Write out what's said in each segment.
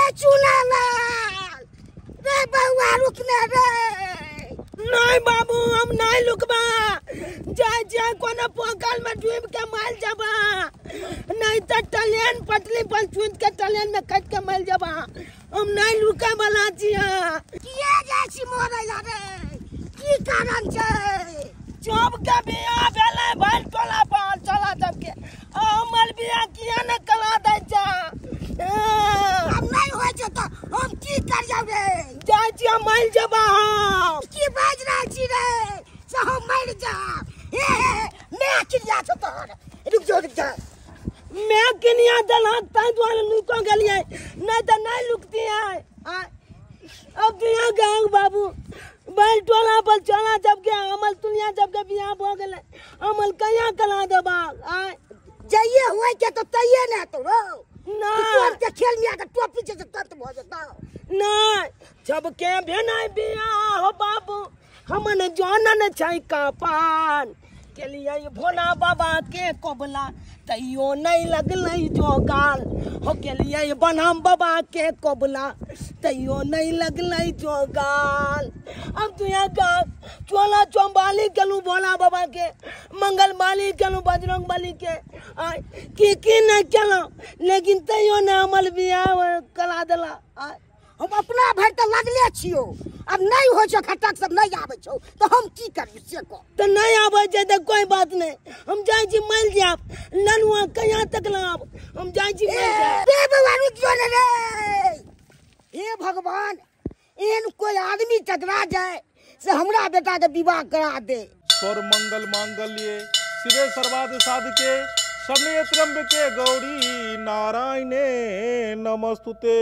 रे चुनालाल रे बउआ रुकने रे। नहीं बाबू हम नहीं लुकबा, जाय जाय कोनो पोखर में डूब के मर जाबा, नहीं तो टलेन पटली पर चूत के टलेन में कट के मर जाबा। हम नहीं लुका वाला छिया। किया जाय छी मरै ला रे, की कारण छै? जब के बियाह भेलै भरि टोला पर चला सबके, हमर बियाह किया ने करा दै छै? अब नहीं होइ छै तऽ हम की करियौ रे? जाय छी हम मरि जेबा। हम की बाजि रहल छी रे से हम मरि जाब? हे हे मैं किनिया छौ तोहर, रुक जो रुक जा। मैं किनिया देलक ताहि दुआरे लुको गेलियै, नहीं तऽ नहीं लुकतियै। अब बियाह गाँव बाबू बैल टोला पर चला जबके अमल तुलिया जबके बियाह भऽ गेलै, अमल कहिया करा देबा? आय जइए होइ के तऽ तइए ने हेतौ रौ। नहीं तुरंत के खेल में आके टोपी छै से तुरंत भऽ जेतौ। नहीं जबके भेनाइ बियाह हो बाबू हमन जानन छै कपान के लिए भोला बाबा के कोबला तैयो नहीं लगलै जोगाल हो के लिए बनम बाबा के कोबला तैयो नहीं लगलै जोगाल। अब तू यहाँ का चोला चौबाली केलू भोला बाबा के, मंगल बाली केलू बजरंग बली के, आय की नहीं केलहुँ, लेकिन तैयो नहीं हमर बियाह करा देला। आय हम अपना भरि तऽ लगले छियौ, अब नहीं होइ छौ खटक सब नहीं आबै छौ तऽ हम की करियौ से कह। तऽ नहीं आबै छै तऽ कोई बात नहीं, हम जाइ छी मरि जायब। ननुआ कहिया तक लाब, हम जाइ छी मरि जायब। रे बउआ रुक जो रे। हे भगवान एहन कोई आदमी टकरा जाए से हमरा बेटा के विवाह करा दे। स्वर मंगल मांगल्ये शिवे सर्वार्थ साधके शरण्ये त्र्यंबके गौरी नारायणे नमस्तुते।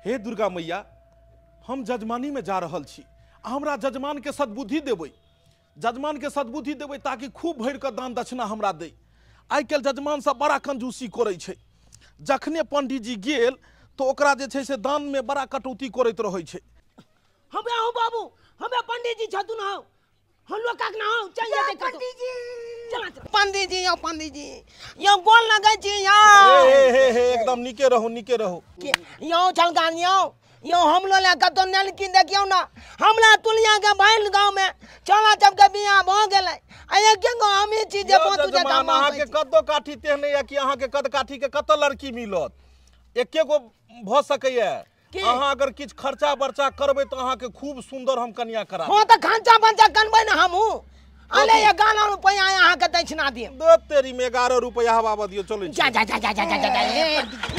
हे दुर्गा मैया, हम जजमानी में जा रहल छी, हमरा जजमान के सद्बुद्धि देबै, जजमान के सद्बुद्धि देबै ताकि खूब भरि कऽ दान दक्षिणा हमरा दै। आइ काल्हि जजमान सब बड़ा कंजूसी करै छै, जखने पंडीजी गेल तऽ ओकरा जे छै से दान में बड़ा कटौती करैत रहै छै। हमरा हो बाबू, हमरा पंडीजी छथुन हौ, हम लोग काक ना हौ, चल जेतै कतौ। पंडीजी चला चला पंडीजी यौ, पंडीजी यौ गोल लगै छी यौ। हे हे हे एकदम नीके रहू नीके रहू यौ छलकान यौ यौ हमलो लए कतौ नलकी देखियौ ना, हमरा तुलिया के भैल गाँव में चला सबके बियाह भऽ गेलै आ एके गो हमही छी जे पोतू जकाँ अहाँके कदो काठी तेहन यऽ कि अहाँके कद काठी के कतऽ लड़की मिलत? एके गो भऽ सकैया। अहाँ अगर किछु खर्चा बर्चा करबै तऽ अहाँके खूब सुंदर हम कनिया करा। हँ तऽ खर्चा बर्चा करबै ने हमहूँ। अले 11 रुपया अहाँके दक्षिणा दियौ। दो तेरी में 11 रुपया हवा दियौ। चलै जा जा जा जा जा जा जा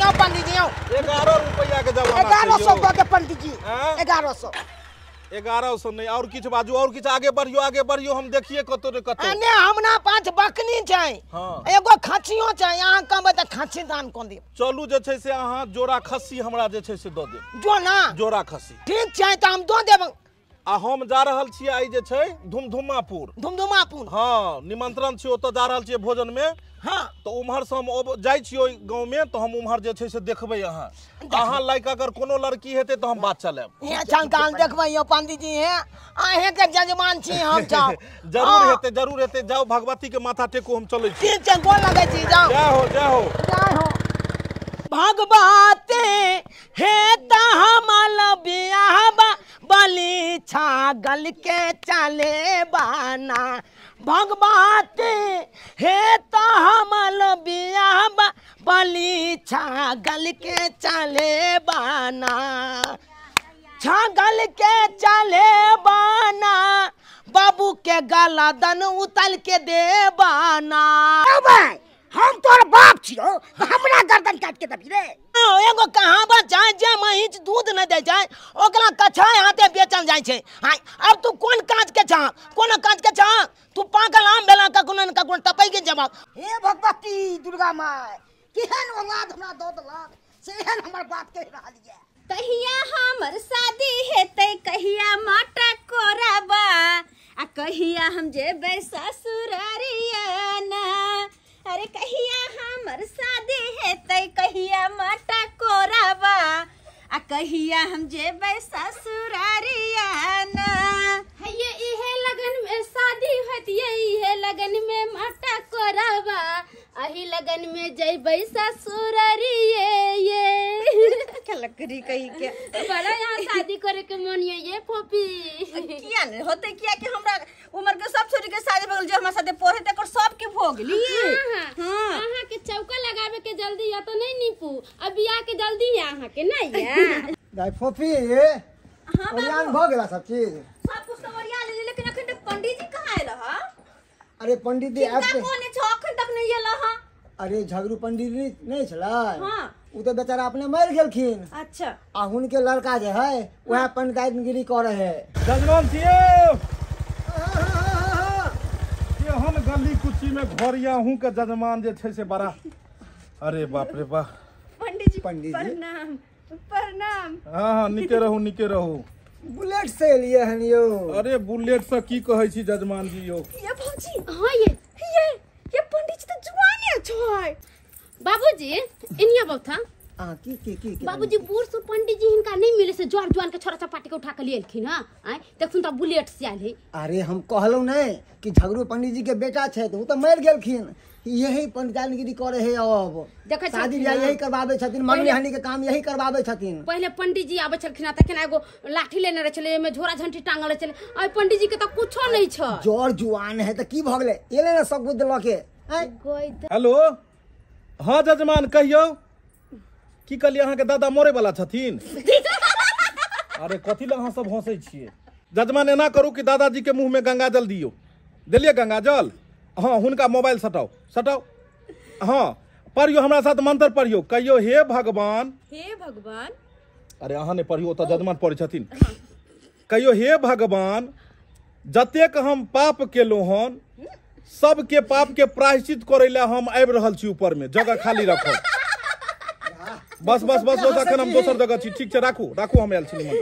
यौ पंडीजी यौ 11 रुपया के जमाना 1100 दऽ दे पंडीजी। 1100 1100 नहीं, और किछु बाजू, और किछु आगे बढ़ियो आगे बढ़ियो, हम देखिए कतौ ने कतौ। ने हमरा 5 बकनी छै, एगो खस्सियो छै, अहाँ कहबै तऽ खस्सी दान कऽ देब। चलू जे छै से अहाँ जोड़ा खस्सी हमरा जे छै से दऽ देब। जोड़ा जोड़ा खस्सी ठीक छै तऽ हम दऽ देब। आ हम जा रहल छियै आइ जे छै धुमधुमापुर। धुमधुमापुर हाँ, निमंत्रण छै, ओतऽ जा रहल छियै भोजन में। हाँ तऽ उम्हर से हम जाइ छियै ओहि गाँव में, तऽ हम उम्हर जे छै से देखबै अहाँ। अहाँ लायक अगर कोनो लड़की हेतै तऽ हम बात चलायब। हे चंकाल देखबै यौ पंडीजी, हे अहें के जजमान छी हम सब। जरूर हेतै जरूर हेतै। जाउ भगवती के माथा टेकू, हम चलै छी। ठीक छै, गोर लगै छी, जाउ। जय हो जय हो जय हो। भगवती हे तऽ हमर बियाह बलि छागल के चले बाना। भगवती हे तऽ हमर बियाह बलि छागल के चले बाना। छागल के चले बाना, बाबू के गला दन उतल के दे बाना। हम तोर बाप छियौ, हमरा गर्दन काट के दबी रे। एगो कहावत छै जे महींस दूध नहि दै छै ओकरा कछाय हाथे बेचल जाइ छै। हाँ अब तू कोन काज के छह, कोन काज के छह? तू पागल आम भेला, कखनो ने कखनो टपैके जबाब। हे भगवती दुर्गा माय, केहन औलाद हमरा दऽ देलक से एहन हमर बात कहि रहल ये। कहिया हमर शादी हेतै, कहिया माटा कोराबा, आ कहिया हम जेबै ससुरारिया ना। अरे कहिया हमर शादी हेतै, कहिया माटा कोराबा, आ कहिया हम जेबै ससुरारिया ना। हये इहे लगन में शादी होतिये, इहे लगन में माटा कोराबा, अही लगन में जैबै ससुरारिये ये। खेलकरी कही के बड़ा यहाँ शादी करे के मन ये फोपी किया नहीं होते किया कि हमरा उम्र के सब छोरी के शादी भगल जे हमरा साथे पढ़े तकर सब के भो गेली। हां अहाँ के चौका लगावे के जल्दी या तो नहीं नीपू अब बियाह के जल्दी या अहाँ के नहीं या दाई फोफी। हां ओरियान भ गेला सब चीज सब कुछ तो ओरिया ले, लेकिन अखन तक पंडित जी कहां आयल ह? अरे पंडित जी आब कोने छ अखन तक नहीं आयल ह। अरे झगड़ू पंडित जी नहीं छला। हां उ तो बेचारा अपने मर गेलखिन। अच्छा आ हुनके लड़का जे है वह पंडिताइगिरी करे है। जजमान छियै केहन गली कुची में घर या हूं के जजमान जे छै से बड़ा। अरे बाप रे बा। पंडित जी प्रणाम प्रणाम। हां हां निके रहू निके रहू। बुलेट से लिए हन यो। अरे बुलेट से की कहै छी जजमान जी यो। ये भौजी हां ये पंडित जी त जुआने छै। बाबूजी इनिया बौथा आ की की की बाबूजी बूढ़ सु पंडित जी हिनका नहीं मिले से ज्वार जुआन के छोरा चपाटी के उठा के लिए हां। आय देखुन त बुलेट से आयल है। अरे हम कहलौ नहीं कि झगड़ू पंडित जी के बेटा छै त उ त मर गेलखिन, यही पंडिताइगिरी करे है। अब शादी ब्याह यही करवावे छथिन, मंगनी हानि के काम यही करवावे छथिन। पहले पंडित जी आवे छलखिन त केना एगो लाठी लेने रहे छले, एमे झोरा झंटी टांगल रहे छले। आय पंडित जी के त कुछो नहीं छ। जोर जुआन है त की भ गेलै एले ना सब कुछ ल के। हेलो हां जजमान कहियो की कहलियै अहाँ के दादा मरे वाला छथिन? अरे कथी लए अहाँ सब हंसै छियै? जजमान एना करू कि दादाजी के मुँह में गंगा जल दियौ। देलियै गंगा जल? हाँ हुनका मोबाइल सटाउ सटाउ। हाँ पढ़ियौ हमरा साथ मंत्र पढ़ियौ, कहियौ हे भगवान हे भगवान। अरे अहाँ नहि पढ़ियौ, ओतऽ जजमान पढ़ै छथिन। कहियौ हे भगवान जतेक हम पाप केलहुँ हन सबके पाप के प्रायश्चित करै लए हम आबि रहल छी ऊपर में, जगह खाली राखब। बस बस बस बस अखन हम दोसर जगह छी। ठीक छै राखू राखू, हम आयल छी निमन।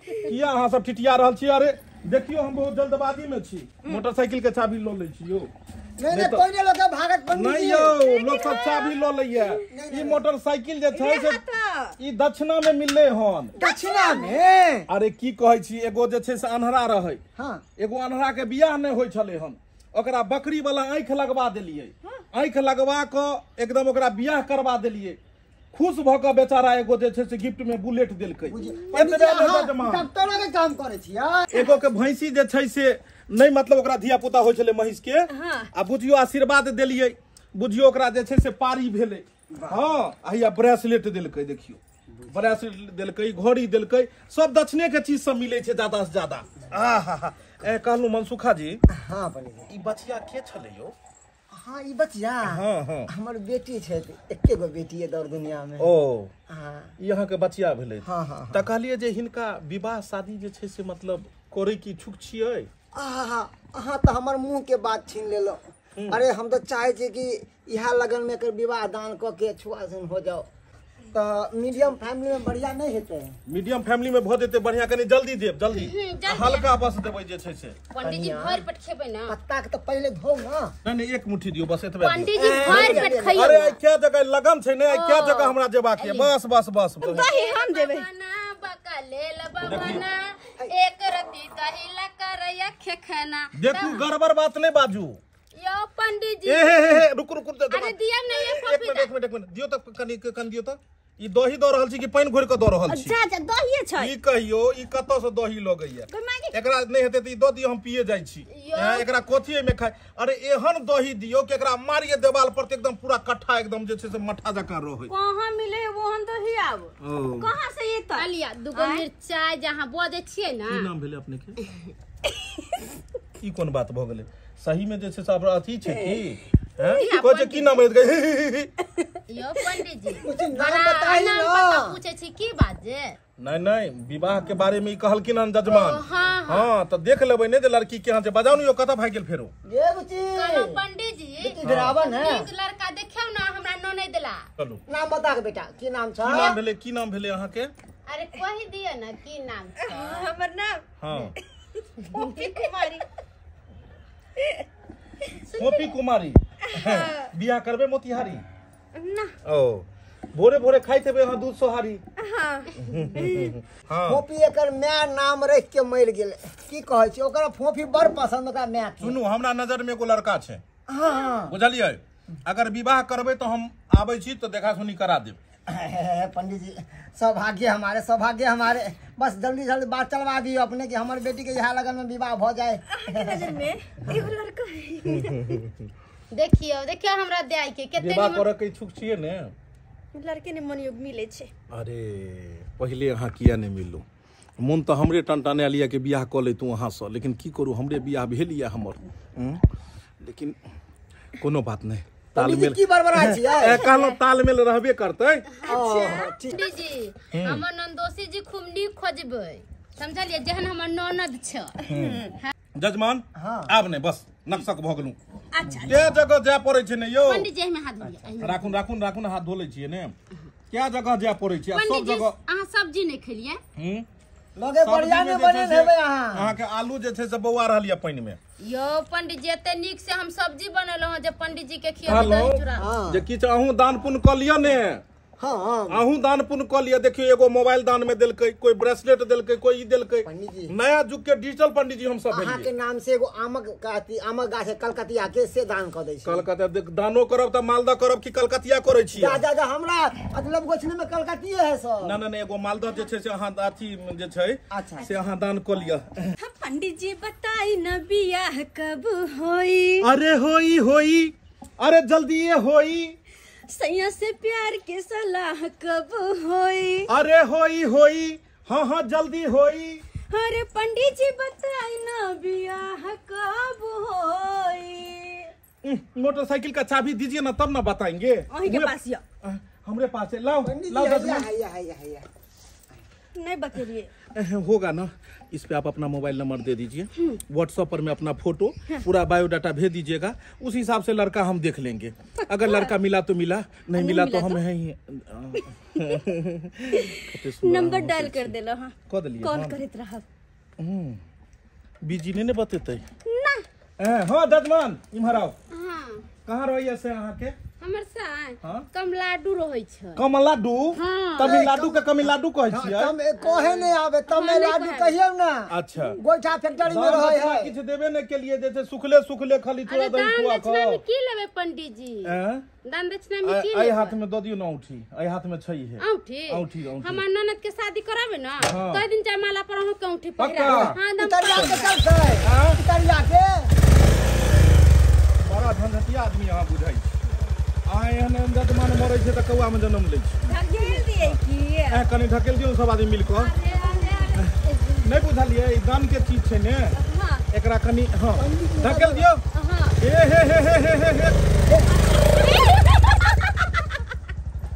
किया अहाँ सब ठिठिया रहल छी? अरे देखियो हम बहुत जल्दबाजी में छी, मोटरसाइकिल के चाबी ल लै छी यौ। नहीं नहीं कोई नहीं लोग भागत पंडित नहीं यौ, लोग सब चाबी ल लैया। ई मोटरसाइकिल जे छै से ई दक्षिणा में मिलले हन। दक्षिणा में? अरे की कहै छी, एगो जे छै से अन्हरा रहै। हां एगो अन्हरा के बियाह नहि होइ छलै हन, ओकरा बकरी वाला आँखि लगवा देलियै। आँखि लगवा कऽ एकदम ओकरा बियाह करवा देलियै। खुश भऽ कऽ बेचारा एगो जे छै से गिफ्ट में बुलेट देलकै। डॉक्टर के काम करै छियै। एगो के भैंसी जे छै से नहीं मतलब ओकरा धिया पुता होइ छलै महींस के, आ बुझियो आशीर्वाद देलियै, बुझियो ओकरा जे छै से पारी भेलै। हाँ आ हैया ब्रेसलेट देलकै, देखियो ब्रेसलेट देलकै, घड़ी देलकै, सब दक्षिणे के चीज सब मिलै छै ज्यादा से ज्यादा। आ हा हा ए कहलहुँ मनसुखा जी। हाँ पंडित जी। ई बचिया के छलै यौ? हाँ ई बचिया हाँ हाँ हमर बेटी छै, एके गो बेटी है दौड़ दुनिया में। ओ हाँ ई अहाँ के बचिया भेलै। हाँ हाँ त कहलियै जे हिनका विवाह शादी जे छै से मतलब करै के इच्छुक छियै? आहा अहाँ त हमर मुंह के बात छीन लेलहुँ। अरे हम तो चाहे छी कि इहा लगन में एकर विवाह दान क के छुआछून हो जाओ त मीडियम फैमिली में बढ़िया नहीं हेतै। मीडियम फैमिली में भ जेतै बढ़िया, कनी जल्दी देब जल्दी, हल्का बस देबै जे छै से। पंडित जी भर पेट खेबै ना? पत्ता के त पहिले धो ना। नहीं नहीं एक मुट्ठी दियौ बस एतबे। पंडित जी भर पेट खइयो। अरे आई क्या जगह लगन छै ने, आई क्या जगह हमरा जेबाक ये, बस बस बस। दही हम देबै। एक रति दही करैया खेखना। देखू गड़बड़ बात नहीं बाजू यो पंडित जी। ए हे हे हे रुकू रुकू, अरे दिया नहीं एक मिनट एक मिनट एक मिनट दियो त कनी कन दियो त। ई दही दऽ रहल छी कि पानि घोरि कऽ दऽ रहल छी? अच्छा अच्छा दहीए छै। ई कहियो ई कतऽ से दही लगैया? एकरा नहि हेतै त ई दऽ दियो, हम पिए जाइ छी। एकरा कथी एहिमे खाइ? अरे एहन दही दियो कि एकरा मारिए देवाल पर त एकदम पूरा कट्ठा एकदम जे छै से मट्ठा जकाँ रहै। कहाँ मिले ओहन दही आब? कहाँ से एतै? लिया दुगो मिरचाई जहाँ बजै छियै ना। की नाम भेलै अपने के? ई कोन बात भऽ गेलै? सही में जे छै से अथी छै की हैं? कहै छै की नाम है? यो पंडित जी कुछ नाम बताई ना। पूछे छी की बात जे? नहीं नहीं विवाह के बारे में ई कहलखिन हन जजमान। हाँ हाँ त देख लेबै ने जे लड़की केहन छै। बजाउ ने यो कतऽ भागि गेल फेरो? ये बुची कहलो पंडित जी इधर आवन है। नीक लड़का देखियौ ना, हमरा ननै देला। चलू नाम बता के बेटा की नाम छ? की नाम भेलै? की नाम भेलै अहाँ के? अरे कहि दिअ ना की नाम छ? हमर नाम हां पोपी कुमारी। पोपी कुमारी। बियाह करबे मोतिहारी ना? ओ भोरे भोरे खाइत हेबै अहाँ दूध सोहारी। हां हां फोफी एकर my नाम रख के मर गेलै। की कहै छी ओकरा फोफी बड़ पसंद ओकरा my के। सुनू हमरा नजर में एगो लड़का छै। हां बुझलियै, अगर विवाह करबै तो हम आबै छी तो देखा सुनी करा देब। पंडित जी सौभाग्य हमारे, सौभाग्य हमारे। बस जल्दी जल्दी बात चलवा दियो अपने कि हमारे बेटी के यहाँ लगन में विवाह हो जाए। नजर में एगो लड़का है। देखियो देखियो हमरा दाई के केते विवाह करे के इच्छुक छिए ने? लड़के ने मन योग मिले छे। अरे पहिले अहाँ किया नहीं मिलू, मन तो हमरे टनटने लिया के बियाह क लेतू अहाँ से, लेकिन की करू हमरे बियाह भेल या हमर। लेकिन कोनो बात नहीं, तालमेल की बड़बड़ा छियै, कहलो तालमेल रहबे करतै। पंडित जी हमर नंदोसी जी खूब नीक खोजबै, समझलियै, जेहन हमर ननद छै। जजमान आब नहीं, बस नक्सक भ गेलु। अच्छा के जगह जाय पड़ै छै ने यौ? पंडित जी एहिमे हाथ धोलियै। राखुन राखुन राखुन, हाथ धो लै छियै ने। क्या जगह जाय पड़ै छै? सब जगह अहाँ सब्जी नहीं खेलियै? लगे बढ़िया ने बनेल हेबै अहाँ। अहाँ के आलू जे छै से बौआ रहल या पानि में। यो पंडित जी एते नीक से हम सब्जी बनेलहुँ जे पंडित जी के खियेबै दही चूड़ा। जे किछु अहूँ दान पुण्य क लिअ ने। हाँ अहूँ दान पुण्य क लिअ। देखियौ एगो मोबाइल दान में देलकै, कोई ब्रेसलेट देलकै, कोई ई देलकै। नया युग के डिजिटल पंडित जी हम सब अहाँ के नाम से एगो आमक आमक गाछ है कलकतिया के, से दान क दै छी। कलकतिया दानो करब त मालदह करब कि कलकतिया करै छी? जा जा जा, हमरा मतलब गोछनी में कलकतिये है सब। ना ना ना, एगो मालदह जे छै से अहाँ अथी जे छै अच्छा से अहाँ दान क लिअ। पंडित जी बताई न बियाह कब होई? अरे होई होई, अरे जल्दी ये होई। सैया से प्यार के सलाह कब होई? अरे होई होई, हाँ हाँ जल्दी होई। अरे पंडित जी बताई ना बियाह कब होई? मोटरसाइकिल का चाबी दीजिए ना तब ना बताएंगे। अहीं के पास या हमरे पास है, लाओ लाओ। नहीं बतेलिए होगा ना। इस पे आप अपना मोबाइल नंबर दे दीजिए, व्हाट्सएप पर में अपना फोटो पूरा बायोडाटा भेज दीजिएगा, उस हिसाब से लड़का हम देख लेंगे। अगर लड़का मिला तो मिला, नहीं मिला तो हम है ही। नंबर डायल कर देलो। हाँ कर दिलिए, कॉल करत रहब। बिजी नहीं ने बतेतै ना। हाँ ददमान इम्हर आओ। हाँ कहाँ रहैया से अहाँ के? हमर साय कमलाडू रहै छै। कमलाडू? तमिलनाडु के कमिलाडू कहै छियै? तम कहे नै आबे, तमिलनाडु कहियौ ना। अच्छा गोइठा फैक्ट्री में रहै है। किछ देबे नै के लिए जे छै सुखले सुखले खाली थोड़ा दही खुआ दान दक्षिणा में की लेबै पंडित जी? दान दक्षिणा में की लेबै? एहि हाथ में द दियौ ना औंठी, एहि हाथ में छै है औंठी। औंठी औंठी हमर ननद के शादी कराबे ना तै दिन जयमाला पर अहूं के औंठी पहिराबे। हां एकदम उतरिया के चलतै। उतरिया के बड़ा झंझटिया आदमी अहाँ बुझाइ छी। अहाँ एहन एहन जजमान मरै छै तऽ कौआ में जन्म लै छै। ढकेल दियै की? कनि ढकेल दियौ सब आदमी मिल कऽ। नहि बुझलियै ई दान के चीज छै ने, एकरा कनि हाँ ढकेल दियौ। हे हे हे हे हे हे हे।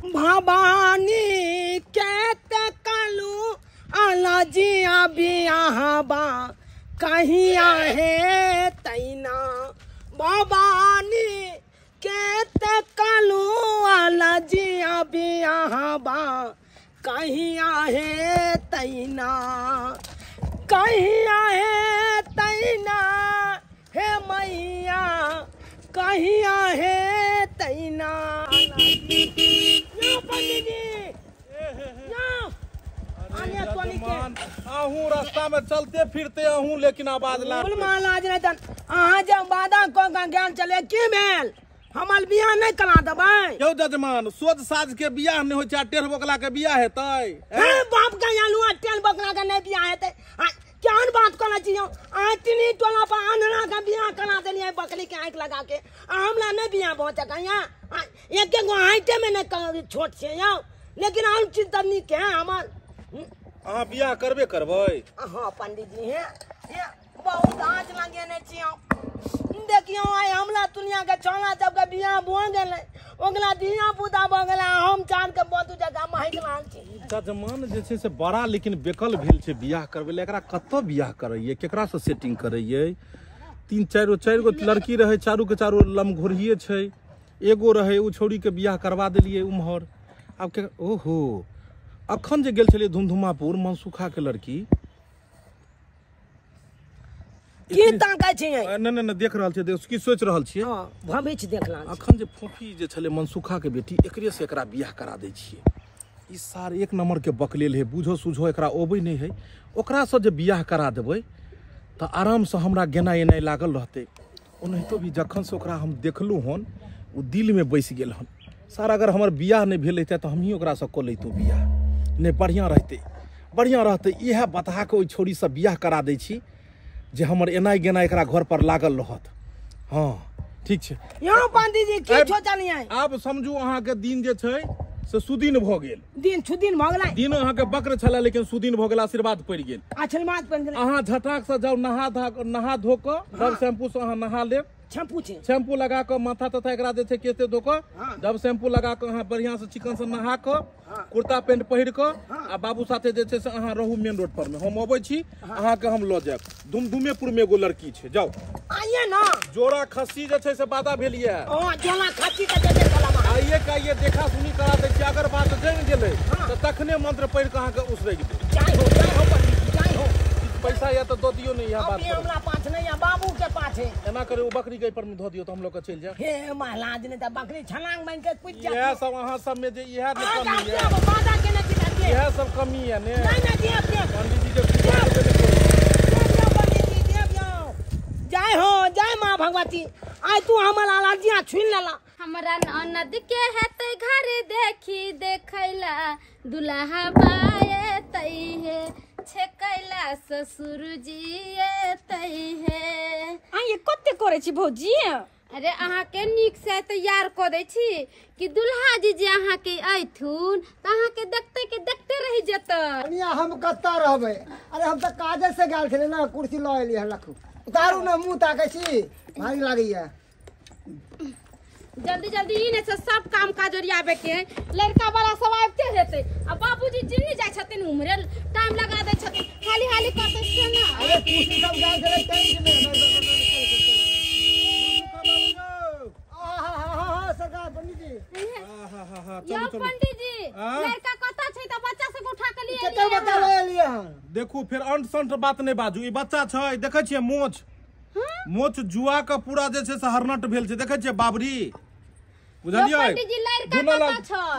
भवानी के तकलू आला जिया बियाह कहिया है तैना। भवानी के तकलू आला जिया बियाह कहिया है तैना, कहिया है तैना हे मैया, कहिया है तैना। अहूँ रास्ता में चलते फिरते अहूँ, लेकिन आवाज ला अहाँ जब वादा कऽ ज्ञान चले की भेल? हमर बियाह नहीं करा देबै यौ जजमान? सोझ साझ के बियाह नहीं होइ छै, टेढ़ बोकला के बियाह हेतै? हे बाप के आलू टेढ़ बोकला के नहीं बियाह हेतै। केहन बात करै छी यौ? अहाँ तीनी टोला पर अन्हरा के बियाह करा देलियै बकरी के आँखि लगा के, आ हमरा नहीं बियाह भऽ सकैया। एक गो हाइटे में नहीं छोट छै यौ, लेकिन हम चीज तऽ नीक है हमर। अहाँ बियाह करबे करबै? हाँ पंडित जी हे बहुत आँच लगेने छी हम। देखियौ आइ हमरा दुनिया के छौड़ा सबके बियाह भऽ गेलै, ओकरा धिया पुता भऽ गेलै, हम चार के बतू जगह महक रहल छी। जजमान जे छै से बड़ा लेकिन बेकल भेल छै बियाह करबै लए। एकरा कतऽ बियाह करैयै, केकरासँ सेटिंग करैयै? तीन चारि गो लड़की रहै, चारू के चारू लमघोरहिए छै। एगो रहै ओ छौड़ीके बियाह करवा देलियै उम्हर। आब के ओहो अखन जे गेल छलियै धुमधुमापुर मनसुखा के लड़की की ताकै छियै? नहि नहि नहि देख रहल छियै, की सोचि रहल छियै? हां भविष्य देख रहल छी। अखन जे फोफी जे छलै मनसुखा के बेटी, एकरे से एकरा बियाह करा दै छियै। ई सार एक नंबर के बकलेल है, बुझो सुझो एकरा अबै नहि है। ओकरासँ जे बियाह करा देबै तऽ आरामसँ हमरा गेनाइ एनाइ लागल रहतै। ओनाहितो भी जखनसँ ओकरा हम देखलहुँ हन ओ दिलमे बसि गेल हन। सर अगर हमर बियाह नहि भेल रहितै तऽ हमही ओकरासँ कऽ लैतहुँ बियाह। नहि बढ़िआँ रहतै, बढ़िआँ रहतै। इएह बतहा के ओहि छौड़ीसँ बियाह करा दै छी जे हमर एनाइ गेनाइ एकरा घर पर लागल रहत। हाँ ठीक छै। यौ पंडित जी की सोचलियै? आब समझू अहाँके दिन जे छै से सुदिन भऽ गेल। दिन सुदिन भऽ गेलै। दिन अहाँके वक्र छलै लेकिन सुदिन भऽ गेल, आशीर्वाद पड़ि गेल। आशीर्वाद पड़ि गेल। अहाँ झटाक से जाउ नहा धो कऽ डब शैम्पू से अहाँ नहा लेब। शैम्पू छै, शैम्पू लगा कऽ माथा तथा एकरा जे छै केते धो कऽ डब शैम्पू लगा कऽ अहाँ बढ़िआँ से चिकन से नहा कऽ कुर्ता पेंट पहिर कऽ आ बाबू साथे जे छै से अहाँ रहू मेन रोड पर में। हम अबै छी अहाँके हम लऽ जायब। दुमदुमेपुर में एगो लड़की छै, जाउ आइए ना। जोड़ा खस्सी जे छै से वादा भेल ये। जोड़ा खस्सी के जे आइए का ये देखा सुनी करा दै छी। अगर बात जमि गेलै तऽ तखने मंत्र पढ़ि कऽ अहाँके उसरगि देब। जाय हो, जाय हो पंडित जी, जाय हो। पैसा या तो दो दियो नहीं, यहाँ बात हमरा पास नहीं है, बाबू के पास है। एना करे वो बकरी के पर में धो दियो तो हम लोग के चल जाए। हे महाराज ने त बकरी छलांग बन के कूद जाए। यह सब अहाँ सब में जे इहे ने कमी है, वादा के नहीं दिया, यह सब कमी है ने। नहीं नहीं दिया पंडित जी के पंडित जी दिया। जय हो, जय मां भगवती। आइ तू हमर लालाजिया छुइन लेला। हमरा ननद के हेतै घर देखी देखैला दुल्हा बाए तै है छेकैला ससुर जी एतै है। आइ कते करै छी भौजी? अरे अहाँके नीक से तैयार कऽ दै छी कि दुल्हा जी जे अहाँके अयथुन तऽ अहाँके देखते के देखते रहि जेतै। कनिया हम कतऽ रहबै? अरे हम तऽ काजे से गेल छलै ने, कुर्सी लऽ एलियै। लखू उतारू ने, मुँह ताकै छी, भारी लागैया। जल्दी जल्दी ई ने से सब काम काज ओरियाबे के लड़का वाला सब आबिते हेतै आ बाबूजी जिन्नी जाइ छथिन उम्हरे टाइम लगा दै छथिन, हाली हाली करतै से ना। अरे कुर्सी सब जाइ छलै टेंट में। सरकार पंडित जी, यौ पंडित जी लड़का कतऽ छै तऽ बच्चा सब उठा के लिए कते बच्चा लऽ एलियै हन? देखू फेर अंट संट बात नहि बाजू। ई बच्चा छै, देखै छियै मोछ मोछ जुआ के पूरा जे छै से हरनट भेल छै, देखै छियै बाबरी, बुझलियै?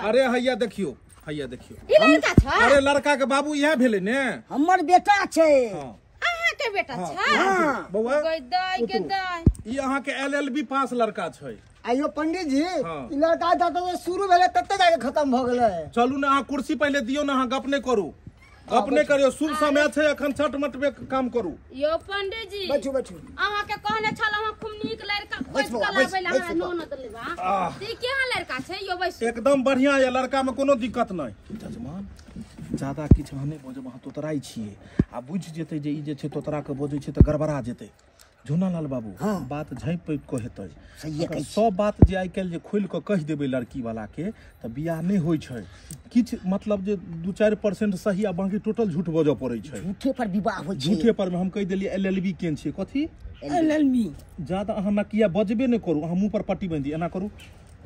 अरे हैया देखियो, हैया देखियो, ई लड़का छै। अरे लड़का के बाबू इएह भेलै ने, हमर बेटा छै। अहाँ के बेटा छै? बौआ दाई के दाई, ई अहाँ के एलएलबी पास लड़का छै। आइयो पंडित जी ई लड़का जतऽ शुरू भेलै तते जाके खत्म भऽ गेलै। चलू ने अहाँ कुर्सी पहिले दियौ ने, अहाँ गप नहि करू, गप नहि करियौ, शुभ समय छै अखन, छठ मठ में काम करू। यौ पंडित जी बैठू बैठू। अहाँ के कहने छलहुँ खूब नीक लड़का खोज के लाबै ला, हमरा ननद लेबा। ई केहन लड़का छै यौ? बैसू। एकदम बढ़िया ये लड़का में कोनो दिक्कत नहि। जजमान ज्यादा किछु अहाँ नहि बजब, अहाँ तोतराइ छियै आ बुझि जेतै जे ई जे छै तोतरा के बजै छै तऽ गड़बड़ा जेतै। झुनालाल बाबू बात झाँपि पैप कऽ हेतै, सब बात जे आइ काल्हि जे खोलि कऽ कहि देबै लड़की वाला के तऽ बियाह नहि होइ छै। किछु मतलब जे 2-4% सही आ बाकी टोटल झूठ बजऽ पड़ै छै। झूठे पर विवाह होइ छै। झूठे पर में हम कहि देलियै एलएलबी केन छियै। कथी एलएलबी? ज्यादा अहाँ नकिया बजबे नहि करू, अहाँ मुँह पर पट्टी बान्हि दियौ, एना करू,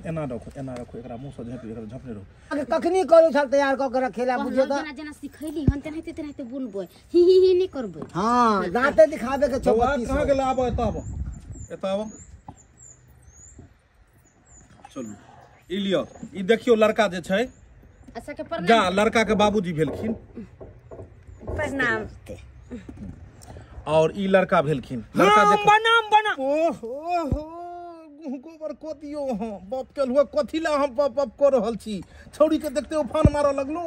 एना रखू, एना रखू, एकरा मुँह सँ झाँपि, एकरा झाँपने रहू। कखनी करू छल तैयार कऽ के रखेला, बुझियौ तऽ जेना जेना सिखैली हन तेनाहिते तेनाहिते बोलबै, ही ही ही नहि करबै। हां दाँते दिखाबे के छौ। कहाँ गेल? आबो एतऽ आबो, एतऽ आबो। चलू ई लिअ, ई देखियौ लड़का जे छै। अच्छा के प्रणाम। जा लड़का के बाबूजी भेलखिन। प्रणाम। और ई लड़का भेलखिन। लड़का देखो। प्रणाम प्रणाम। ओहो हो गोबर को दियो। हाँ बाप के हुआ कथी ला हम बाप बाप कर रहल छी, छौड़ी के देखते उफान मारऽ लगलू।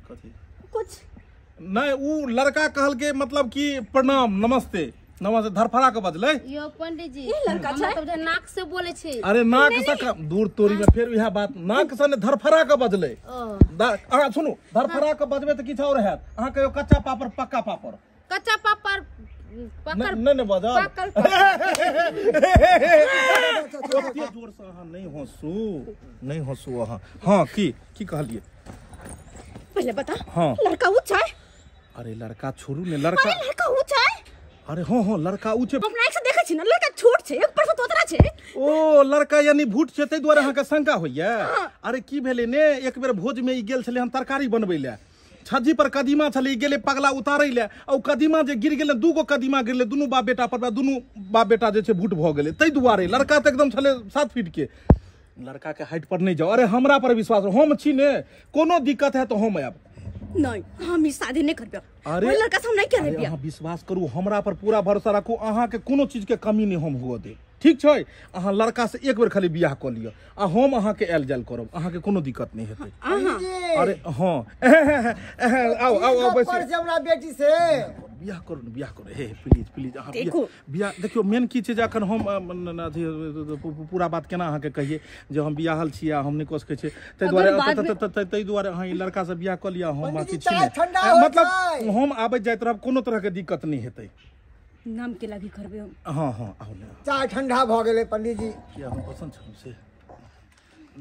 कथी कुछ नहीं, उ लड़का कहल के मतलब कि प्रणाम नमस्ते नमस्ते धरफड़ा के बजलै। यो पंडित जी ई लड़का छै मतलब नाक से बोले छै। अरे नाक से दूर तोरी में फेर इएह बात, नाक से ने धरफड़ा के बजलै। अहाँ सुनू, धरफड़ा के बजबै तऽ किछु और हैत। अहाँ कहियो कच्चा पापड़ पक्का पापड़? कच्चा पापड़ पकड़ नहीं नहीं बजल। पकड़ जोर से अहाँ नहीं हंसू, नहीं हंसू अहाँ। हाँ की की कहलिए पहले बता? हाँ लड़का ऊंचा है? अरे लड़का छोड़ू ने, लड़का अरे लड़का ऊंचा है। अरे हाँ हाँ लड़का ऊंचे। अपना एक से देखै छी ना, लड़का छोट छै, एक पर से तोतरा छै। ओ लड़का यानी भूट छै, ताहि दुआरे अहाँके शंका होइया। अरे की भेलै ने, एक बेर भोज में ई गेल छलै हम तरकारी बनबै लए, छज्जी पर कदीमा छलै, गेलै पगला उतारै लए, आ ओ कदीमा जे गिर गेलै, दूगो कदीमा गिरलै दुनू बाप बेटा पर, दुनू बाप बेटा जे छै भूट भऽ गेलै। ताहि दुआरे लड़का तऽ एकदम छलै 7 फीट के। लड़का के हाइट पर नहीं जाओ। अरे हमरा पर विश्वास, हम छी ने, कोनो दिक्कत है तो हम आयब। नहीं हम ई शादी नहीं करबै। अरे ओइ लड़का से हम नहीं करबै। अहाँ विश्वास करू, हमरा पर पूरा भरोसा राखू, अहाँ के कोनो चीज के कमी नहीं हम हुआ दे। ठीक छै। अहाँ लड़का से एक बेर खाली बियाह कऽ लिअ आ हम अहाँके आयल जायल करब, अहाँके कोनो दिक्कत नहि हेतै। अरे हाँ आउ आउ आउ बैस हमरा बेटी से बियाह करू ने, बियाह करू, हे प्लीज प्लीज अहाँ बियाह। देखियौ मेन की छै जे अखन हम अथी पूरा बात केना अहाँके कहियै जे हम बियाहल छी आ हम नहि कऽ सकै छियै, ताहि दुआरे अहाँ ई लड़का से बियाह कऽ लिअ, हम बाकी छी मतलब हम आबैत जाइत रहब, कोनो तरहके दिक्कत नहि हेतै। नाम के लागी करबे हम। हाँ हाँ आउ ने, चाय ठंडा भऽ गेलै पंडीजी। किया हम पसंद छलहुँ से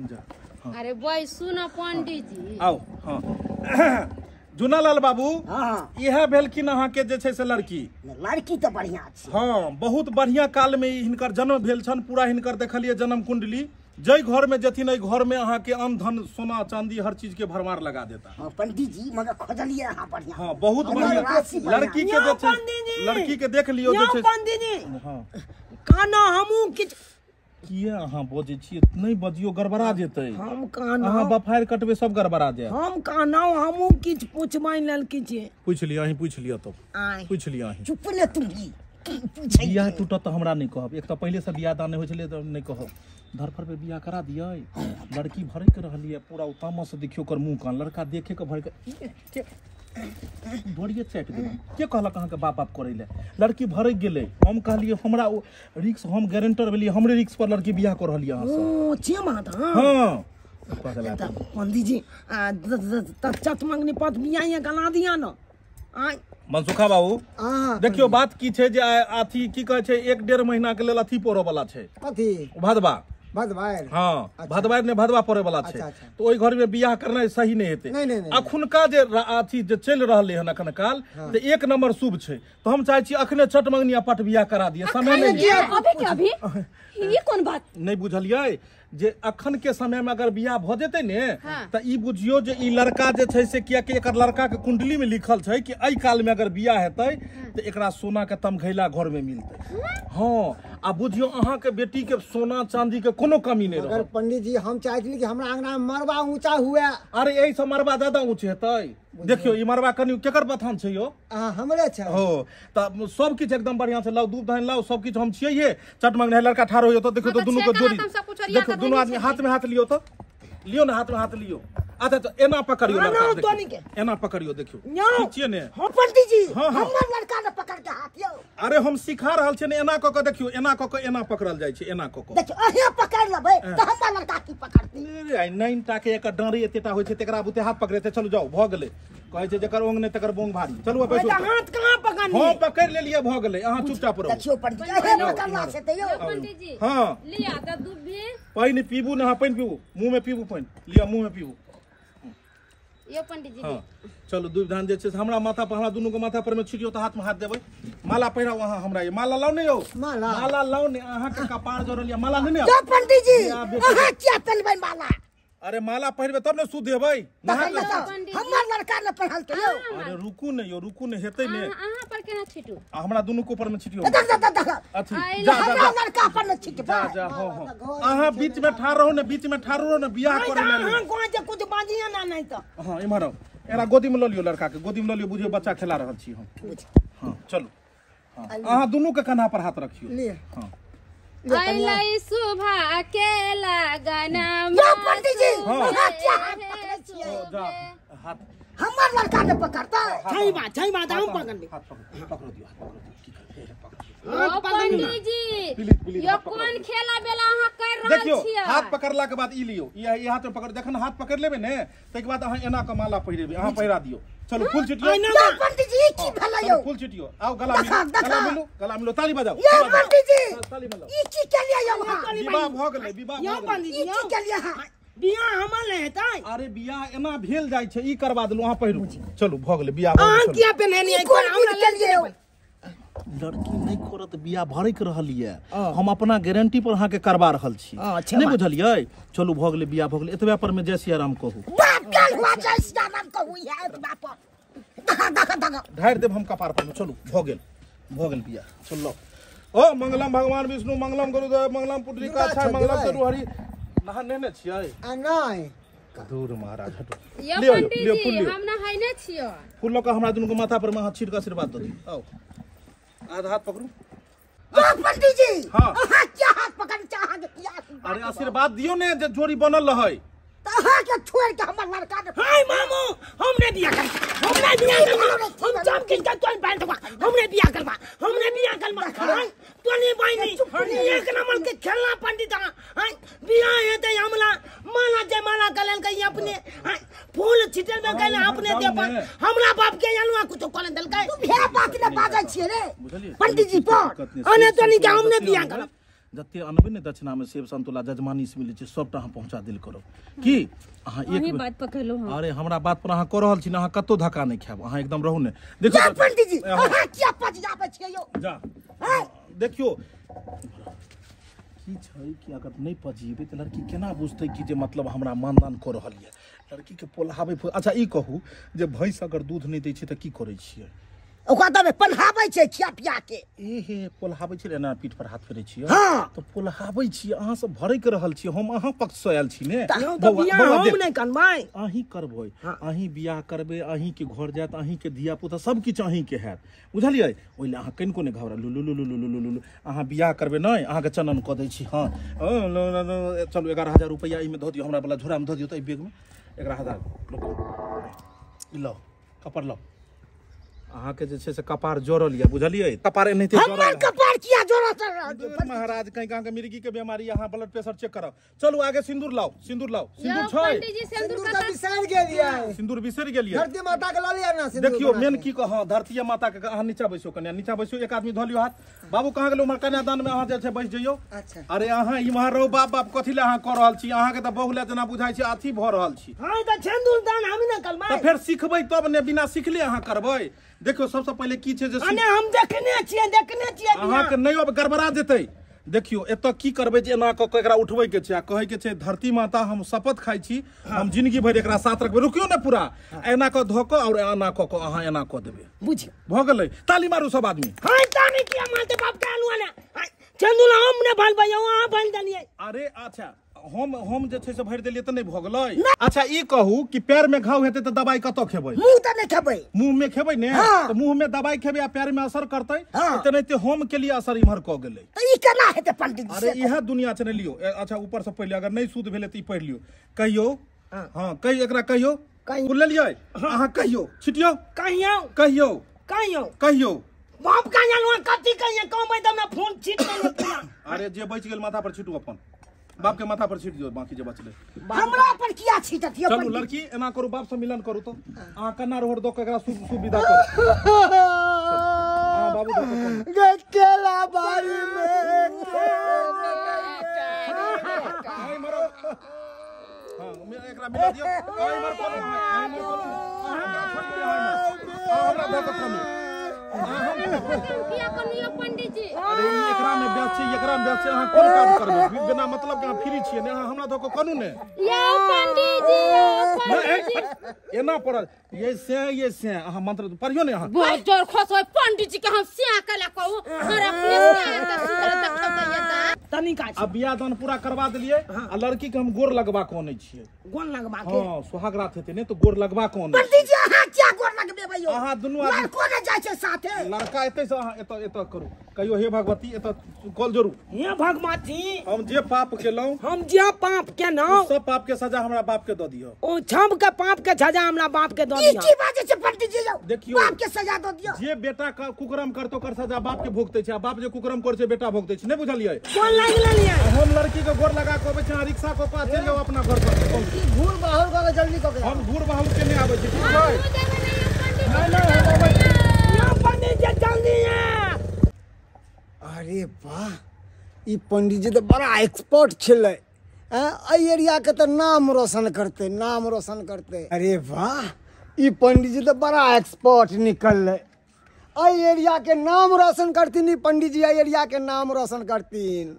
जा। हाँ। अरे बैसू न पंडीजी, आउ। हाँ जुनालाल बाबू, हाँ इएह भेलखिन अहाँके जे छै से लड़की। लड़की तऽ बढ़िया छै। हाँ बहुत बढ़िया काल में हिनकर जन्म भेल छनि, पूरा हिनकर देखलियै जन्म कुंडली। जै घर में जथिन एहि घर में अहाँके अन्न धन सोना चांदी हर चीज के भरमार लगा देता। हाँ पंडीजी मगर खोजलियै अहाँ बढ़िया। हाँ बहुत बढ़िया लड़की के जे छै, लड़की के देख लियौ जे छै पंडीजी। हाँ काना हमहूँ किछु किया अहाँ बजै छियै, नहि बजियौ गड़बड़ा जेतै। हम काना अहाँ बफारि कटबै सब गड़बड़ा जायत। हम काना हमहूँ किछु पूछबै लेल किछु। पूछि लिअ अहीं, पूछि लिअ तब, पूछि लिअ अहीं। चुप ने तुम ही, बियाह टूटत तऽ हमरा नहि कहब, एक तऽ पहिले से बियाह दान नहि होइ छलै तऽ नहि कहब। धरफड़ पे बियाह करा दियै, लड़की भरक रहल यऽ पूरा तामस से देखियौ ओकर मुँह कान, लड़का देखे के भरक ढोरिये चाटि देबै। के कहलक अहाँके बाप बाप करै लए? लड़की भरक गेलै, हम कहलियै हमरा ओ रिक्स, हम गारंटर भेलियै, हमरे रिक्स पर लड़की बियाह कऽ रहल यऽ अहाँसँ। ओ छे माता। हाँ पंडीजी चत मंगनी पत बियाह गला दिया न। मनसुखा बाबू देखियौ बात की छै जे अथी की कहै छै, 1-1.5 महीना के लेल अथी पड़ऽ वाला छै। कथी? भदवा। भदवारि। हाँ भदवारि नहि भदवा पड़े वाला छै, तऽ ओहि घर में बियाह करनाइ सही नहि हेतै। अखुनका जे अथी जे चलि रहलै हन अखन काल, तऽ 1 नंबर शुभ छै, तऽ हम चाहै छी अखने चट मंगनी आ पट बियाह करा दिअ, समय नहि। अभी के अभी ई कोन बात नहि बुझलियै जे अखन के समय में अगर बियाह भऽ जेतै ने तऽ ई बुझियौ जे ई लड़का जे छै से, कियाकि एकर लड़का के कुंडली में लिखल छै कि एहि काल में अगर बियाह हेतै तऽ एकरा सोना के तमघैला घर में मिलतै। हाँ आ बुझियौ अहाँ के बेटी के सोना चांदी के कोनो कमी नहि रहत। पंडीजी हम चाहै छली कि हमरा अंगना में मरबा ऊंचा हुए। अरे एहि से मरबा ज्यादा ऊंच हेतै। देखियौ ई मरबा कनि केकर बथान छै यौ? हमरे छै। हो तऽ सब किछु एकदम बढ़िया से लाउ, दूध धान लाउ, सब किछु हम छियै। चट मंगने लड़का ठाढ़ होइयो तऽ देखियौ तऽ दुनू के जोड़ी, देखियौ दुनू आदमी हाथ में हाथ लियौ, तऽ लियौ ने हाथ में हाथ लियौ। अच्छा तऽ एना पकड़ियौ लड़का, एना पकड़ियौ, देखियौ ठीक छियै ने? हाँ पंडीजी हमर लड़का ने पकड़ के हाथ यौ। अरे हम सिखा रहल छियै ने, एना कऽ के देखियौ, एना कऽ के एना पकड़ल जाइ छै, एना कऽ के देखियौ। अहें पकड़ लेबै तऽ हमर लड़का की पकड़तै? अरे 9 टा के एकर डाँड़ी एतेटा होइ छै, तकरा बुते हाथ पकड़ेतै। चलू जाउ भऽ गेलै, कहै छै जकर ओंग नहि तकर बोंग भारी। चलू बैसू। हाथ कहाँ पकड़नी? हम पकड़ लेलियै, भऽ गेलै, अहाँ चुपचाप रहू। देखियौ पंडीजी अहें पकड़ला छै तऽ यौ। पंडीजी हाँ लिया तऽ दूध भी पानि पीबू ने, अहाँ पानि पीबू, मुँह में पीबू पानि, लिअ मुँह में पीबू यो पंडीजी। हाँ चलू दूध धान जे छै हमरा माथा पर, हमरा दुनू के माथा पर में छिटियौ तऽ हाथ में हाथ देबै। माला पहिराउ अहाँ हमरा, ये माला लाउ ने यौ, माला लाउ ने, अहाँ के कपार जरल यऽ, माला नहि ने। यौ पंडीजी अहाँ किया पहिरबै माला? अरे माला पहिरबै तब ने शुद्ध हेबै। हमर लड़का ने पहिरलकै यौ। अरे रुकू ने यौ, रुकू ने, हेतै ने। अहाँ पर केना छिटू? आ हमरा दुनू के ऊपर में छिटियौ। अथी जा जा हमरा लड़का पर ने छिटबै। जा जा हां हां अहाँ बीच में ठाढ़ रहू ने, बीच में ठाढ़ रहू ने, बियाह करै लेल। अहाँ कोन जे कुछ बाजिए ना नहीं तऽ। हां इम्हर आउ, एकरा गोदी में लऽ लियौ, लड़का के गोदी में लऽ लियौ, बुझियौ बच्चा खेला रहल छी हम। हां चलू, अहाँ दुनू के कन्हा पर हाथ रखियौ। हां अइलै सुभा के लगना। यौ पंडीजी अहाँ किया हाथ पकड़ै छियै? हाथ हमर लड़का ने पकड़तै। छै बात, छै बात, हम पकड़बै। हाथ पकड़ो दियौ, हाथ पकड़ो दियौ, की करबै? ओ पंडीजी यो कोन खेला बेला अहाँ कर रहल छियै? हाथ पकड़ला के बाद ई लियौ, ई हाथ में पकड़, जखन हाथ पकड़ लेबै ने तैके बाद अहाँ एना के माला पहिरेबै, अहाँ पहिरा दियौ। चलू फूल छिटियौ। यौ पंडीजी की भेलै यौ? फूल छिटियौ, आउ गला मिलू, गला मिलू, गला मिलू, ताली बजाउ। यौ पंडीजी ई की केलियै यौ? विवाह भऽ गेलै, विवाह भऽ गेलै। ई की केलियै अहाँ? बियाह हमर नहि हेतै? अरे बियाह एना भेल जाइ छै, ई करवा देलहुँ, अहाँ पहिरू। चलू भऽ गेलै बियाह। अहाँ किया पहिनेलियै? हमरा केलियै यौ? लड़की नहि करत बियाह, भरक रहल यऽ, हम अपना गारंटी पर अहाँके करवा रहल छी, नहि बुझलियै? चलू भऽ गेलै बियाह, भऽ गेलै। एतबे पर में जय सियाराम कहू। बाप काल हुआ जय सियाराम कहू, इएह एतबा पर ढारि देब हम कपार पर। चलू भऽ गेल, भऽ गेल बियाह। चलू ओ मंगलम भगवान विष्णु, मंगलम गुरुदेव, मंगलम पुंडरीकाक्ष, मंगलम तरुहरि। नहा नेने छियै? नहि दूर महाराज हटू। यौ पंडीजी हम नहाइने छियै। फूल लऽ कऽ हमरा दुनू के माथा पर में अहाँ छीट कऽ आशीर्वाद दऽ दियौ। आउ आधा हाथ पकड़ू। पंडित जी हां अहाँ क्या हाथ पकड़ चाह के किया? अरे आशीर्वाद दियो ने जे जोड़ी बनल रहै। त अहाँ के छोड़ के हमर लड़का ने हाय मामू हमने बियाह कर, हमने बियाह करवा, हम जब किस का तोय बैठ बा, हमने बियाह करवा, हमने बियाह करवा। हाय तो नहीं बाइनी एक नंबर के खेलना पंडित। हाय बियाह है त हमला माला जयमाला कलन के अपने हाय फूल छिटल में गले अपने दे पर हमरा बाप के अलुआ कुछ कोलन दल के। तू भे बात ने बाजै छियै रे पंडित जी पर अने तो नहीं के हमने बियाह करब। जते अनबै ने दक्षिणा में सेब संतोला जजमानी से मिलै छै सबटा अहाँ पहुंचा देल करब की अहाँ एक बात पकड़लो। हां अरे हमरा बात पर अहाँ क रहल छी ने, अहाँ कतो धक्का नहीं खायब, अहाँ एकदम रहू ने। देखियो पंडित जी अहाँ किया पजियाबै छियै यौ? जा देखियो की छै कि अगर नहीं पजिएबै त लड़की केना बुझतै कि जे मतलब हमरा मानदान क रहल ये। लड़की के पोल्हाबै। अच्छा ई कहू जे भैंस अगर दूध नहीं दै छै त की करै छियै? ओकरा तबे पन्हाबै छै खिया पिया के। ए हे पोल्हाबै छै एना पीठ पर हाथ फेरै छियै? हां त पोल्हाबै छियै अहाँ सब भरैक रहल छियै, हम अहाँ पक्ष से आयल छी ने। त बियाह हम नै करबै, अहीं करबै, अहीं बियाह करबै, अहीं के घर जायत, अहीं के धिया पुता सब किछु अहीं के हैत, बुझलियै? ओहि ले अहाँ कनिको नहि घबरा लू लू लू लू लू लू। अहाँ बियाह करबै नहि, अहाँके चनन कऽ दै छी। हां चलू 11,000 रुपैआ एहिमे धऽ दियौ, हमरा वाला झोरामे धऽ दियौ तऽ एहि बैगमे 11,000 लौ कपड़ लौ। अहाँ के जे छै से कपार जोड़ल या, बुझलियै? कपार एनाहिते जोड़ल। हमर कपार किया जोड़त रहल? महाराज कहीं कहाँ के मिर्गी के बीमारी, अहाँ ब्लड प्रेशर चेक कराउ। चलू आगे सिंदूर लाओ, सिंदूर लाओ। सिंदूर छै पंडित जी? सिंदूर कत बिसरि गेलियै? सिंदूर बिसरि गेलियै। धरती माता के ल लिअ ना सिंदूर। देखियो मेन की कह, हां धरती माता के अहाँ नीचा बैसो, कन्या नीचा बैसो, एक आदमी धऽ लियो हाथ। बाबू कहाँ गेलो? उम्हर कन्यादान में अहाँ जे छै बैस जइयो। अच्छा अरे अहाँ इम्हर रहू बाप बाप कथी ले अहाँ कऽ रहल छी? अहाँ के तऽ बहु ले जेना बुझाइ छै अथी भऽ रहल छी। हां त सिंदूर दान हम ने करबै त फेर सिखबै तब ने, बिना सिखले अहाँ करबै? देखियो सबसे पहिले की छै जे अने हम देखने छियै, देखने छियै अहाँ के नहि अब गड़बड़ा जेतै। देखियो एतऽ की करबै जे एना कऽ के एकरा उठबै के छै आ कहै के छै धरती माता हम शपथ खाइ छी हम जिंदगी भरि एकरा साथ रखबै। रुकियो ने पूरा एना कऽ धऽ कऽ और एना कऽ कऽ अहाँ एना कऽ देबै, बुझियो भऽ गेलै। ताली मारू सब आदमी। हां ताली किया मारते बाप के आलू ने? चंदू हम ने भलबै, अहाँ भल देलियै। अरे अच्छा हम जे छै से भरि देलियै तऽ नहि भऽ गेलै। अच्छा ई कहू कि पैर में घाव हेतै तऽ दवाई कतऽ खेबै? मुंह तऽ नहि खेबै। मुंह में खेबै ने? तऽ मुंह में दवाई खेबै आ पैर में असर करतै तेनाहिते हम के लिए असर इम्हर कऽ गेलै। तऽ ई केना हेतै पंडित जी? अरे इएह दुनिया छै ने। लियो अच्छा ऊपर से पढ़ि लियो, अगर नहि शुद्ध भेलै तऽ ई पढ़ि लियो। कहियो हाँ कहियो एकरा कहियो लेलियै अहाँ? कहियो छिटियो कहियो कहियो कहियो कहियो बाप का जानवा कथी कहियो कहबै तब ने फोन छिट देलै पूरा। अरे जे बचि गेल माथा पर छिटू, अपन बाप के माथा पर छीट दियो, बाकी जे बचले हमरा पर किया छीटत यो? चलू लड़की एना करू बाप से मिलन करू तो अहाँ कन्ना रोड दो के एकरा सुविधा करू। हां बाबू दो गे केला बारी में हाय मरो। हां एकरा मिला दियो। हाय मर कोन हाय मर कोन हमरा छोड़ दियो, हमरा दो के कोन किया कनियो पंडित जी? अरे ई एकरा में ब्याज छै, एकरा में ब्याज छै, अहाँ कोन काज करबै बिना मतलब के? अहाँ फ्री छियै ने, अहाँ हमरा धऽ कऽ करू ने। यौ पंडित जी, यौ पंडित जी एना पड़ल ये से अहाँ मंत्र पढ़ियो ने। अहाँ बहुत जोर खुश होय पंडित जी के हम सिया कला कहू और अपने से त सुंदर देखत तनी का। अब बियाह दान पूरा करवा देलियै आ लड़की के हम गोर लगवा कऽ अनै छियै। गोर लगवा के? हां सुहाग रात हेतै ने तऽ गोर लगवा कऽ अनै। पंडित जी अहाँ किया गोर लगबेबै यौ? अहाँ दुनू आदमी लड़को ने जाइ छै साथे। लड़का एतै से अहाँ एतऽ एतऽ करू। कहियो हे भगवती एतऽ कॉल जोड़ू। हे भगवती हम जे पाप केलहुँ, हम जे पाप केलहुँ सब पाप के सजा हमरा बाप के दऽ दियौ। ओ छम के पाप के सजा हमरा बाप के दऽ दियौ। की बाजै छै पंडित जी यौ? देखियौ बाप के सजा दऽ दियौ। जे बेटा कुकर्म करतौ ओकर सजा बाप के भोगतै छै आ बाप जे कुकर्म करै छै बेटा भोगतै छै, नहि बुझलियै? गोर लागि लेलियै। हम लड़की के गोर लगा के अबै छी, अहाँ रिक्शा कऽ कऽ चलि जाउ अपना घर पर। घूर बाहुर कऽ के जल्दी कऽ के। हम घूर बाहुर के नहि आबै छी, ठीक छै? नहि नहि हम अबै छी। यौ पंडित जी जल्दी आ। अरे वाह ई पंडित जी तऽ बड़ा एक्सपर्ट छलै। एहि एरिया के तऽ नाम रोशन करतै, नाम रोशन करतै। अरे वाह ई पंडित जी तऽ बड़ा एक्सपर्ट निकललै। एहि एरिया के नाम रोशन करथिन ई पंडित जी, एहि एरिया के नाम रोशन करथिन।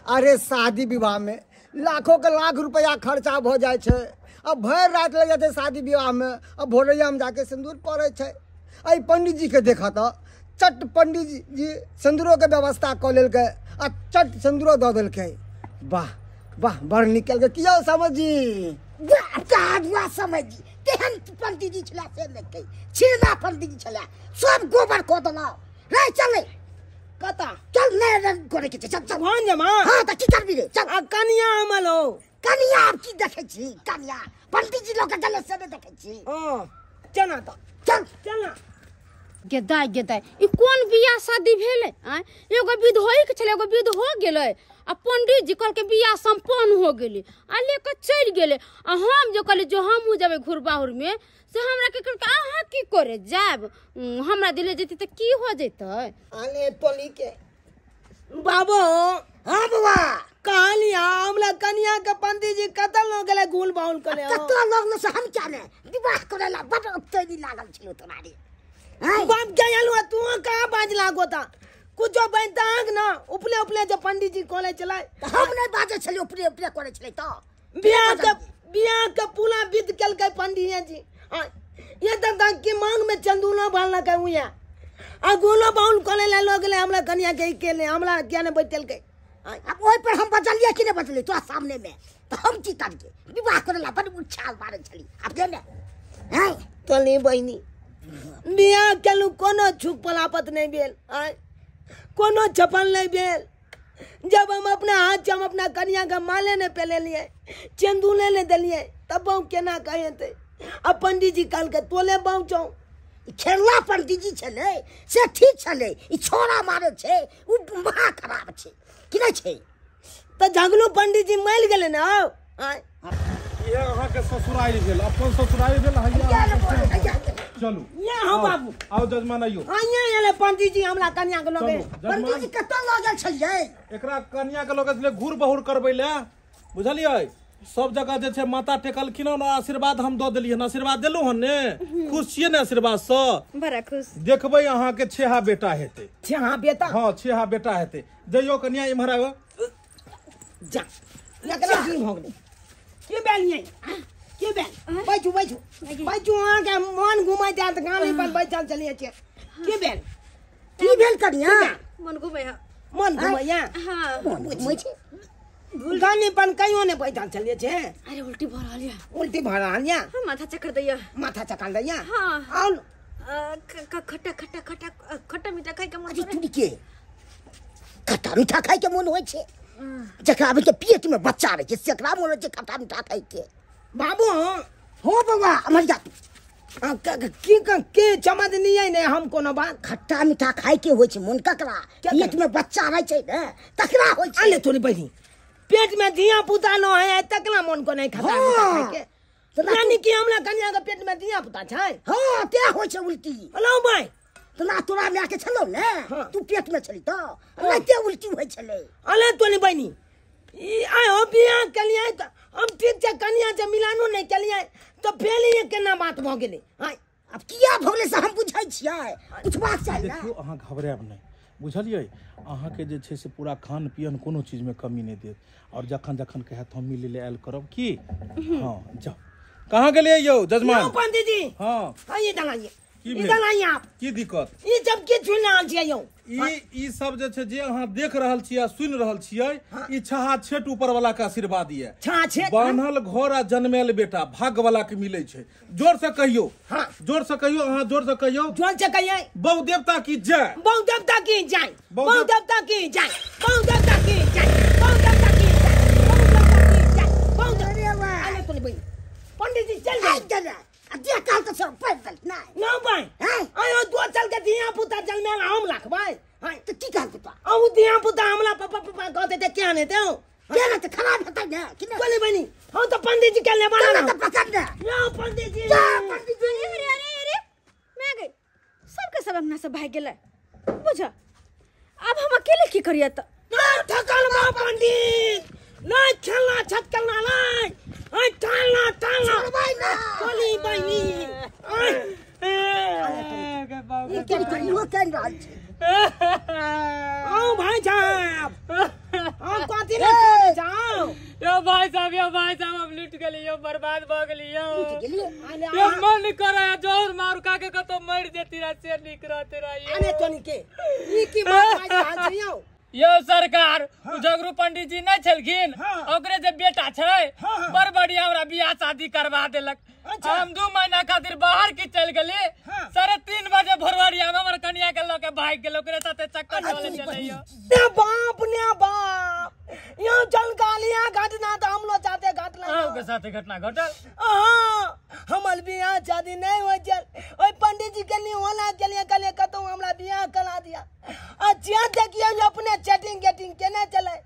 अरे शादी विवाह में लाखों के लाख रुपया खर्चा भऽ जाइ छै, आ भरि राति लागि जाइ छै शादी विवाह में, आ भोरैया में जाके सिन्दूर पड़ै छै। एहि पंडित जी के देखऽ तऽ चट पंडित जी सिन्दूरो के व्यवस्था कऽ लेलकै आ चट सिन्दूरो दऽ देलकै। वाह वाह बड़ निकल गेल। कियो समझ जी समझ जी तेहन पंडित जी छला से देखै छिड़ना पंडित जी छला सब गोबर कऽ देलक। रे चले। कता चल नै करे के छै, चल चल भान जमा। हां त की करबी रे, चल। आ कनिया हमल हो, कनिया आब की देखै छी? कनिया पंडित जी लोग के से नै देखै छी। हां चल ना त, चल चल ना। गेदाय गेदाय ई कोन बियाह शादी भेलै? आँय, एगो विध होइके छलै, एगो विध हो गेलै आ पंडित जी कहलकै बियाह सम्पन्न हो गेलै आ लेके चलि गेलै। आ हम जे कहली जो हमहूँ जेबै घुर बाहुरमे, से हमरा के कहलकै अहाँ की करे जायब, हमरा दिले जेतै तऽ की हो जेतै? अरे तोली के बाबू। हां बौआ कहलिया हमरा कनिया के पंडित जी कतल हो गेलै गुल बाउल करे। कत लगलो से हम क्या ने विवाह करेला बड उत्तेजी लागल छलो तोरारी। बाप के आलू तू कहाँ बाज लागोता कुछो बनता ना उपले उपले जो पंडित जी कोले चलाए। हम नहीं बाजे छलिए, उपले उपले करे छले तो बियाह के पूरा विध केलकै पंडित जी। ये तक की मांग में चंदूलो बांधलकै उया आ गुलो बाउल कोले ला लोग ले हमरा कनिया के केले हमरा किया ने बैठलकै। अब ओइ पर हम बजलिए कि नहीं बजलिए तोरा सामने में, तो हम की करिए? विवाह करेला बड उत्साह मारे छली। अब के ने हैं तोली बहिनी बियाह केलू कोनो छुक पलापत नहीं भेल, कोनो छपल नहीं भेल। जब हम अपना हाथ से हम अपना कनिया के माले ने पे लिए चंदूले ने दिलिए तब बहु केना कहेते। अब पंडित जी कहलकै तोले बहु चौ खेलला पंडित जी छलै से ठीक छलै, ई छोरा मारे छै उ महा खराब छै कि नहीं छै? त झगलू पंडित जी मरि गेलै ने। ये अहाँ के ससुराल भेल, अपन ससुराल भेल। हैया चलू यहाँ बाबू आओ जजमान आइयो। आइए एले पंडित जी हमरा कन्या के लगे। पंडित जी कतऽ लऽ गेल छलियै? एकरा कन्या के लगे छलै घूर बहुर करबै ले, बुझलियै? सब जगह जे छै माता टेकलखिन हन, आशीर्वाद हम दऽ देलियै हन। आशीर्वाद देलहुँ हन ने, खुश छियै ने आशीर्वाद सँ? बड़ा खुश। देखबै अहाँ के छेहा बेटा हेतै। छेहा बेटा? हाँ छेहा बेटा हेतै। जइयो कन्या इम्हर आबो। जा एकरा की भऽ गेलै? के भेल यै? के भेल? बैठू बैठू बैठू, अहाँ के मन घुमै जायत गाड़ी पर बैठल चलिए छै। के भेल? की भेल कन्या? मन घुमै है। मन घुमैया? हां मन घुमै छै। गाड़ी पर कहियो ने बैठल चलिए छै। अरे उल्टी भऽ रहल या। उल्टी भऽ रहल या? हां माथा चक्कर दैया। माथा चक्कर दैया? हां। और खट्टा खट्टा खट्टा खट्टा मीठा खाइ के मन। अरे तुरी के खट्टा मीठा खाइ के मन होइ छै? जकरा अभी के पेट में बच्चा रहे छै सेकरा मन होइ छै खट्टा मीठा खाइ के। बाबू हो बौआ अमर जा की के चमदनी है ने हम कोनो बात। खट्टा मीठा खाइ के होइ छै मन ककरा? पेट में बच्चा रहे छै ने तकरा होइ छै। अले थोड़ी बहिनी पेट में धिया पुता न है तकरा मन को नहीं खट्टा मीठा खाइ के। यानी कि हमरा कन्या के पेट में धिया पुता छै? हां ते होइ छै उल्टी। हेलो भाई तना तोरा माय के छलौ ने, तू पेट में छली त राते उल्टी होइ छलै। अले तोनी बहिनी ई आय हो बियाह केलियै त हम ठीक छै कन्या से मिलानो नहीं केलियै त फेल ये केना बात भ गेलै? हां अब किया भ गेलै से हम बुझै छियै, पूछबाक चाही ना। देखियौ अहाँ घबरायब नहि, बुझलियै? अहाँ के जे छै से पूरा खान पियन कोनो चीज में कमी नहि देत, और जखन जखन कहत हम मिलै ले आयल करब की। हां जाउ। कहाँ गेलियै यौ जजमान? पंडित जी हां हां ये दलाइए इधर आइए आप। की दिक्कत? ई सब के सुनि रहल छियै यौ? ई सब जे छै जे अहाँ देख रहल छियै आ सुनि रहल छियै, ई छहा छेट ऊपर वाला के आशीर्वाद ये। छहा छेट बान्हल घर आ जनमेल बेटा भाग्य वाला के मिलै छै। जोर से कहियो। हाँ जोर से कहियो, अहाँ जोर से कहियो। जोर से कहियो। बहु देवता की जय। बहु देवता की जय। बहु देवता की जय। बहु देवता की जय। बहु देवता की जय। बहु देवता की जय। बहु देवता। अरे तोनी बहिन पंडित जी चल जाए। अदिया काल तो सब पैदल ना ना भाई। आयो दो चल के धिया पुता जल में हम रखबै। हां तो की कहत तो आ धिया पुता हमला पापा पापा कहते ते क्या ने ते के ना तो खराब हेतै ने कि ना? बोले बनी हम तो पंडित जी के ले बाला तो पकड़ ने लो पंडित जी। जा पंडित जी। अरे अरे अरे मैं गई सबके सब अपना सब भाग गेलै बुझा। अब हम अकेले की करिए त? ना थकल मा पंडित ना खेलना छटकलना नहीं आई टालना टालना छोड़बै ना कोली बहिनी आई ई के इहो केन रहल छै? आओ भाई साहब हम कथी ले जाओ। यो भाई साहब, यो भाई साहब हम लूट गेली यो, बर्बाद भ गेली यो। लूट गेली? यो मन करे जोर मार का के कतो मर जेती रा से निक रहते रा। अरे तोनी के ई की बात बाज रहल छै यो? यो सरकार झगरू पंडित जी नहीं छलखिन, ओकरे जे बेटा छै बड़ बढ़िया हमरा बियाह शादी करवा देलक। हम 2 महीना खातिर बाहर की चल गेली, 3:30 बजे भोरवरिया में हमर कन्या माय के लके भाग गेल, ओकरे साथे चक्कर चले चले यो। ने बाप ने बाप, यो चल गालियां घटना तो हम लोग चाहते घटना। अहूँ के साथे घटना घटल? हाँ, हमर बियाह शादी नहीं हो चल, ओई पंडित जी के लिए होला के लिए कहलिए कतौ हमरा बियाह करा दिया। अच्छा देखियो जो अपने चैटिंग गेटिंग केने चले,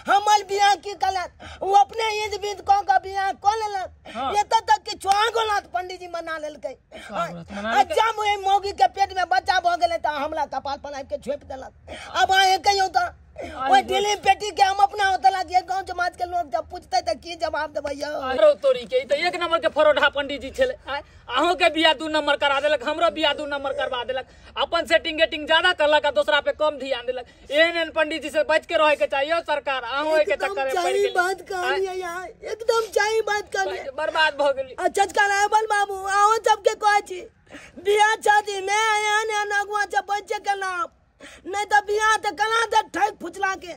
हमर बियाह की कलत वो अपने ईद बीत को का बियाह को लेलक। ये तक कि छुआ गोला पंडित जी मना लेलकै। अच्छा मुहे मौगी के पेट में बच्चा भ गेलै त हमरा कपाल पर आबि के छोपि देलक। अब अहाँ कहियौ त ओइ ढीली पेटी के हम अपना होतला के गांव समाज के लोग जब पूछते त की जवाब देबै यौ? अरे तोरी के ई त एक नंबर के फरोढा पंडित जी छले। अहूँ के बियाह 2 नंबर करा देलक, हमरो बियाह 2 नंबर करवा देलक। अपन सेटिंग गेटिंग ज्यादा करलक आ दोसरा पे कम ध्यान देलक। एहन एहन पंडित जी से बच के रहे के चाहिए सरकार। अहूँ के चक्कर में पड़ गेली। बात कहलियै यार, एकदम सही बात कहलियै, बर्बाद भ गेली। अच्छा रायबल बाबू अहूँ सबके कहै छी बियाह शादी में एहन एहन अगुआ से बचे के नाम नहीं तो बियाह तो कला दे ठक फुचला के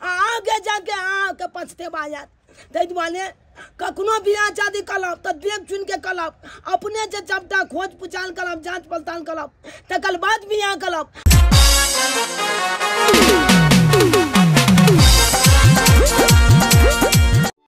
आगे जाके आके पछतेबा जात। ताहि दुआरे कखनो बियाह शादी करब तो देख चुन के करब, अपने से सबटा खोज पुछाल करब, जांच पड़ताल करब, तकर बाद बियाह करब।